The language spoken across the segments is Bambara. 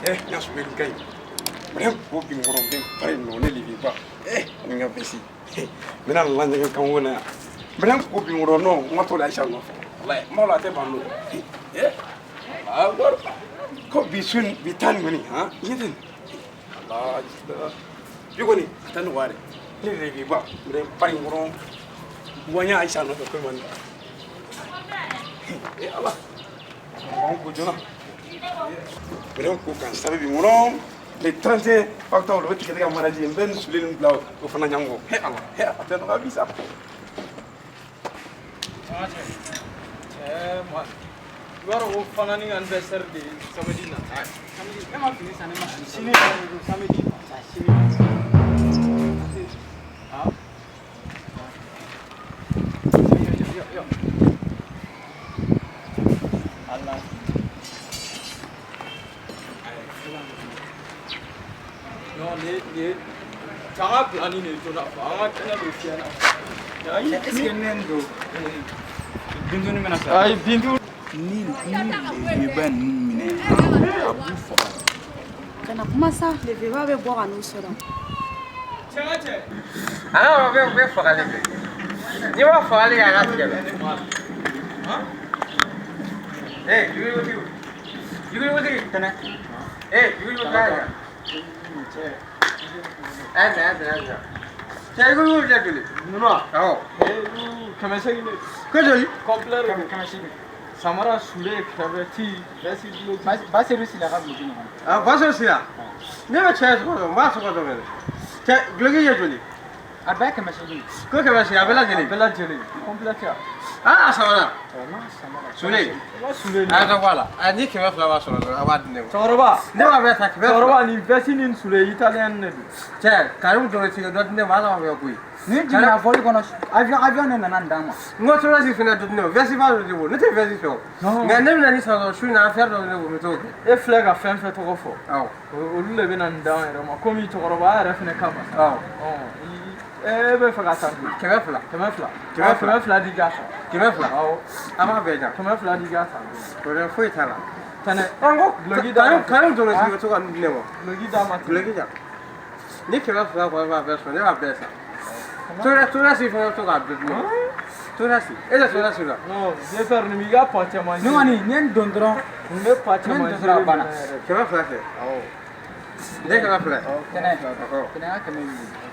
N ka sogo ka ɲi. Bɛrɛ ko bi nkɔrɔ n bɛ pari nɔ ne libi ba. Ani n ka veste. N bɛna la ɲɛgɛn kan wo na yan. Bɛrɛ ko bi nkɔrɔ nɔ n ka t'o la Ayisa nɔfɛ. Walayi n b'a dɔn a tɛ ban don. Allahu ko bi su bi taa nin kɔni han n ɲɛ tɛ nin. Ala bi kɔni a tɛ nɔgɔya dɛ. Ne libi ba n bɛ pari nkɔrɔ waɲa Ayisa nɔfɛ ko man di. Ala an ko joona. Bɛrɛ ko kan sabi bi nkɔrɔ le 31 octobre o bɛ tigɛ ka mariage n bɛ nin soulier nin bila o fana ɲɛnkɔ. He Ala he a tɛ nɔgɔya bi sa. Cɛ ma i b'a dɔn ko fana ni ka anniversaire de ye samedi nata ye. Samedi, e ma fini san, ne ma fini san. Sini yɛrɛ de don, samedi nata sini. Ah. Yo, yo, yo. Allah. Non, ne an ka bila nin de joona quoi, an ka kɛnɛ don fiyɛ na. Est ce que ne nin don bintuni bɛna sa? Ayi, Bintu. Ni leveba ninnu minɛ a b'u faga. Kana kuma sa, leveba bɛ bɔ ka n'u sɔrɔ. Cɛ ka cɛ. A ka bɛ fagali kɛ. N'i ma fagali kɛ a ka tigɛ dɛ. Yuguyugutigi. Yuguyugutigi. Tɛnɛ. Yuguyugutigi a yɛrɛ. A ye na, a ye na, a ye na. Cɛ yuguyugu tɛ joli? Ninnu wa? Awɔ. 800 de. Ko joli? Complet de don. 800. Samara, soulier, cravate, veste, duloki. Baseru Sila ka duloki ɲɔgɔn. Ah, Baseru Sila. Ne bɛ cɛ tɔgɔ dɔn, n b'a tɔgɔ dɔn mɛnɛ. Cɛ duloki ye joli? A bɛɛ 800. Ko 800 a bɛɛ lajɛlen? A bɛɛ lajɛlen. Complet tɛ wa? Ah, a samara. N'a samara. Soulier. I b'a soulier A ye dɔ bɔ a la. A ni 200 b'a sɔrɔ dɔrɔn a b'a di ne ma. Cɛkɔrɔba. Ne b'a bɛɛ ta 200. Cɛkɔrɔba, nin veste ni nin soulier italien de don. Cɛ Karimu dɔrɔn dɔ di ne ma, hali a ma bɛ koyi. Ni jiginna vol kɔnɔ, avion de nana nin d'an ma. N ko Torasi fana dɔ di ne ma, veste ba dɔ di ne bolo, ne tɛ veste fɛ o. Nka ne bɛna nin san dɔrɔn su in na affaire dɔ bɛ ne bolo, n bɛ t'o kɛ. E filɛ ka fɛn fɛn tɔgɔ fɔ. Awɔ. Olu de bɛ na nin d'an yɛrɛ ma komi cɛkɔrɔba yɛrɛ fana kama sa. Awɔ. E bɛ fɛ ka san joli? 200. 200. 200. 200 di k'a san. 200. Awɔ. A b'a bɛɛ jan. 200 di k'a san. Problème foyi t'a la. Tɛnɛ. Ɔ n ko Duloki d'a ma. Karimu dɔrɔn bɛ to ka nin di ne ma. Duloki d'a ma. Duloki jan. Ni 200 kɔni b'a bɛɛ sɔrɔ, ne b'a bɛɛ san. Torasi fana bɛ to k'a dɔ di ne ma. Torasi, e tɛ Torasi la? Non, vieux père nin b'i ka pa caman. Ni kɔni ni ye nin don dɔrɔn. Nin bɛ pa caman. Ni nin dɔrɔn a banna. 200 tɛ? Awɔ. Ne 200. Tɛnɛ. Tɛnɛ ka 100 b'i bolo. Tɛnɛ ka 100 b'i bolo.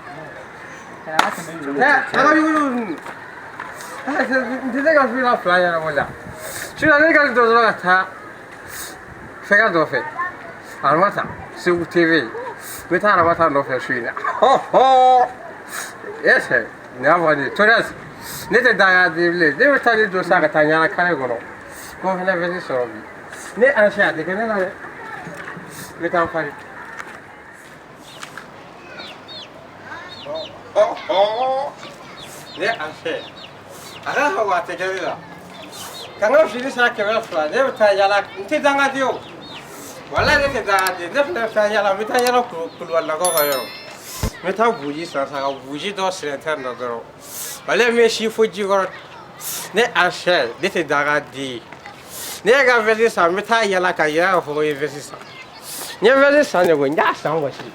Cɛ, a ka yuguyugu ninnu. N tɛ se ka fila fila ɲɛnabɔ la. Sinon ne ka dɔ dɔrɔn ka taa fɛngɛ dɔ fɛ. Aramata, Segu TV. N bɛ taa Aramata nɔfɛ su in na. Hɔ hɔ. Ese, nin y'a fɔ nin ye. Torasi, ne tɛ danga di bilen. Ne bɛ taa ni don sa ka taa ɲana kare kɔnɔ. Ko n fana bɛ sɔrɔ bi. Ne anse a tɛ kɛ ne la dɛ. N bɛ taa n fari. Ne anse. A ka fɔ a tɛ kɛ ne la. Ka n ka fini san 200, ne bɛ taa yala, n tɛ danga di o. Walayi ne tɛ danga di, ne fana bɛ taa yala, n bɛ taa yala Kulubalilakaw ka yɔrɔ. N bɛ taa buji san sa ka buji dɔ sɛnɛ na dɔrɔn. Walayi n bɛ si fo ji kɔrɔ. Ne anse, ne tɛ danga di. Ne ye ka veste san, n bɛ taa yala ka yira k'a fɔ ko n ye veste san. N ye veste san de koyi, n y'a san wɔsi.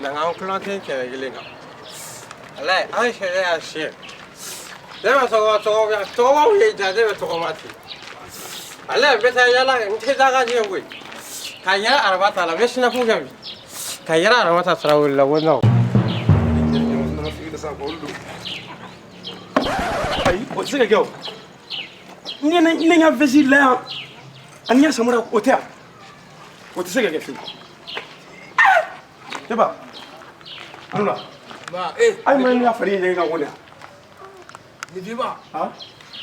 Na n ka kulɔnkɛ 100 kan. Walayi an sɛgɛn y'a siɲɛ. Ne bɛ tɔgɔmaw ye ja, ne bɛ tɔgɔma ten. Walayi n bɛ taa yala, n tɛ danga di koyi. Ka yɛlɛ Aramata la, n bɛ sinafu kɛ bi. Ka yɛlɛ Aramata Tarawele la, ko non. Ayi, o tɛ se ka kɛ o. Ne ne n ka veste la yan ani n ka samara o tɛ yan. O tɛ se ka kɛ fiyewu. Ne ba, Alula. Ba, eh. Ayi ma ne ka fali ɲɛgɛn ka ko ne. Ni viva. Han?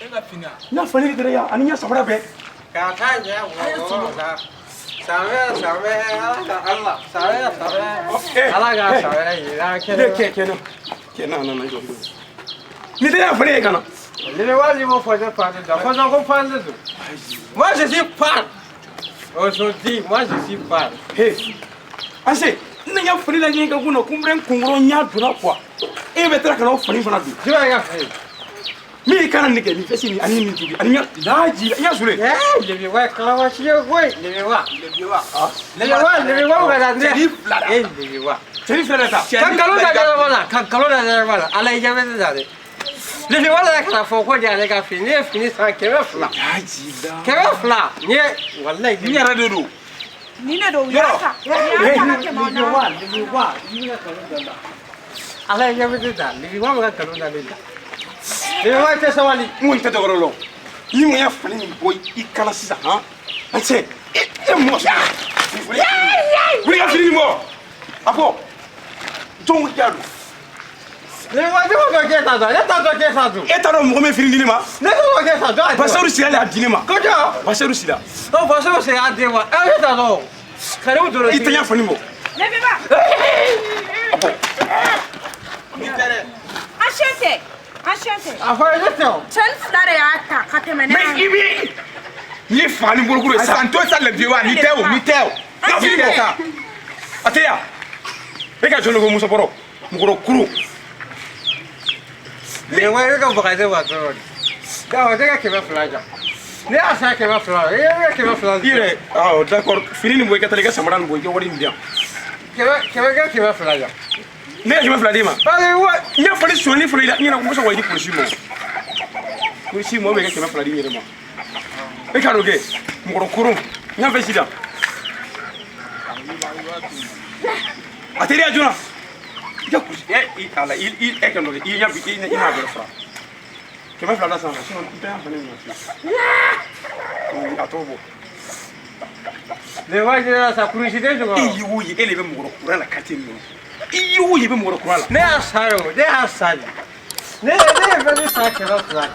E ka fini. N ka fali de yan ani n ka samara bɛɛ. Ka taa ɲɛ wɔɔrɔ la. Samɛ samɛ ala ka ala samɛ samɛ ala ka samɛ yira kɛnɛ. Kɛ kɛ kɛ na na na jɔ. Ni tɛ ne ka fali ye ka na. Ne waati m'o fɔ ne fa de da fɔ ko fan de don. Moi je suis fan. Aujourd'hui, moi je suis fan. Hey, Ase, ne ka fali la ɲɛ ka kun na ko n bɛ n kunkɔrɔ ɲɛ donna quoi. E bɛ tila ka na o fali fana don. Jumɛn ka fali? Ne y'i kana nin kɛ nin fɛsi nin ani nin jugu ani ɲa laaji i y'a sule. Le vieux wa kalawa si ye koyi le vieux wa. Le vieux wa. Le vieux wa le vieux wa ka taa ne. Cɛnin fila da. Eh le vieux wa. Cɛnin fila de ta. Ka nkalon da ɲɛnama la ka nkalon da ɲɛnama la ala i ɲɛ bɛ ne la dɛ. Le vieux wa nana ka na fɔ ko de ale ka fini ne ye fini san 200. Laaji la. 200 n ye walayi. N yɛrɛ de don. Nin de don u y'a ta. U y'a ta ka tɛmɛ Le vieux wa le vieux wa i bɛ ka nkalon da n la. Ala i ɲɛ bɛ ne la le vieux wa bɛ ka nkalon da ne la. Le vieux wa i tɛ sabali. N kɔni tɛ dɔwɛrɛ lɔn. N'i ma ya fani nin bɔ i kala sisan han. An cɛ e e mɔgɔ sugu. Wuli ka fini nin bɔ. A bɔ. Jɔn ko y'a don. Le vieux wa ne ma dɔn k'e t'a dɔn ne t'a dɔn k'e t'a dɔn. E t'a dɔn mɔgɔ min ye fini di ne ma. Ne t'a dɔn k'e t'a dɔn. Baseru Sila de y'a di ne ma. Ko jɔn. Baseru Sila. Ɔ Baseru Sila y'a di ne ma ɛ ne t'a dɔn. Karimu donna. I tɛ ɲɛ fani bɔ. Le vieux ba. A bɔ. Ni tɛ dɛ. An siyɛn tɛ. An siyɛn tɛ. A fɔ ne tɛ o. Cɛnin fila de y'a ta ka tɛmɛ ne Mais kan. i bɛ n'i ye faga ni bolokuru ye sa. Ayi, to sa le vieux wa ni tɛ o ni tɛ o. Ka fini bɔ. A tɛ yan. E ka jɔn de ko Musa Bɔrɔ. Mɔgɔ kuru. Le vieux wa e ka baga ne ma dɔrɔn de. Awɔ ne ka 200 jan. Ne y'a san 200 e ka 200 I yɛrɛ awɔ d'accord fini nin bɔ i ka taa i ka samara nin bɔ i ka wari nin di yan. Kɛmɛ kɛmɛ ka 200 jan. Ne ka 200 d'e ma. Parce que wa. N y'a fɔ ni sonyali fana i la n yɛrɛ ko n bɛ se k'o di polisi ma. Polisi ma ou bien i ka 200 di n yɛrɛ ma. E ka n'o kɛ mɔgɔ koron n y'a fɛ sisan. A teliya joona. I ka kulisi ɛ i ala i i e ka n'o kɛ i ɲɛ i i n'a bɛɛ fara. 200 da sanfɛ sinon n tɛ yan fana nin na. A t'o bɔ. Le vieux wa jɛra sa kurusi den E jukɔrɔ. ye o ye e de bɛ mɔgɔ kura la quartier nin kɔnɔ. I ye o ye i bɛ mɔgɔ kura la. Ne y'a san o ne y'a san de. Ne ne ye fɛn min san 200.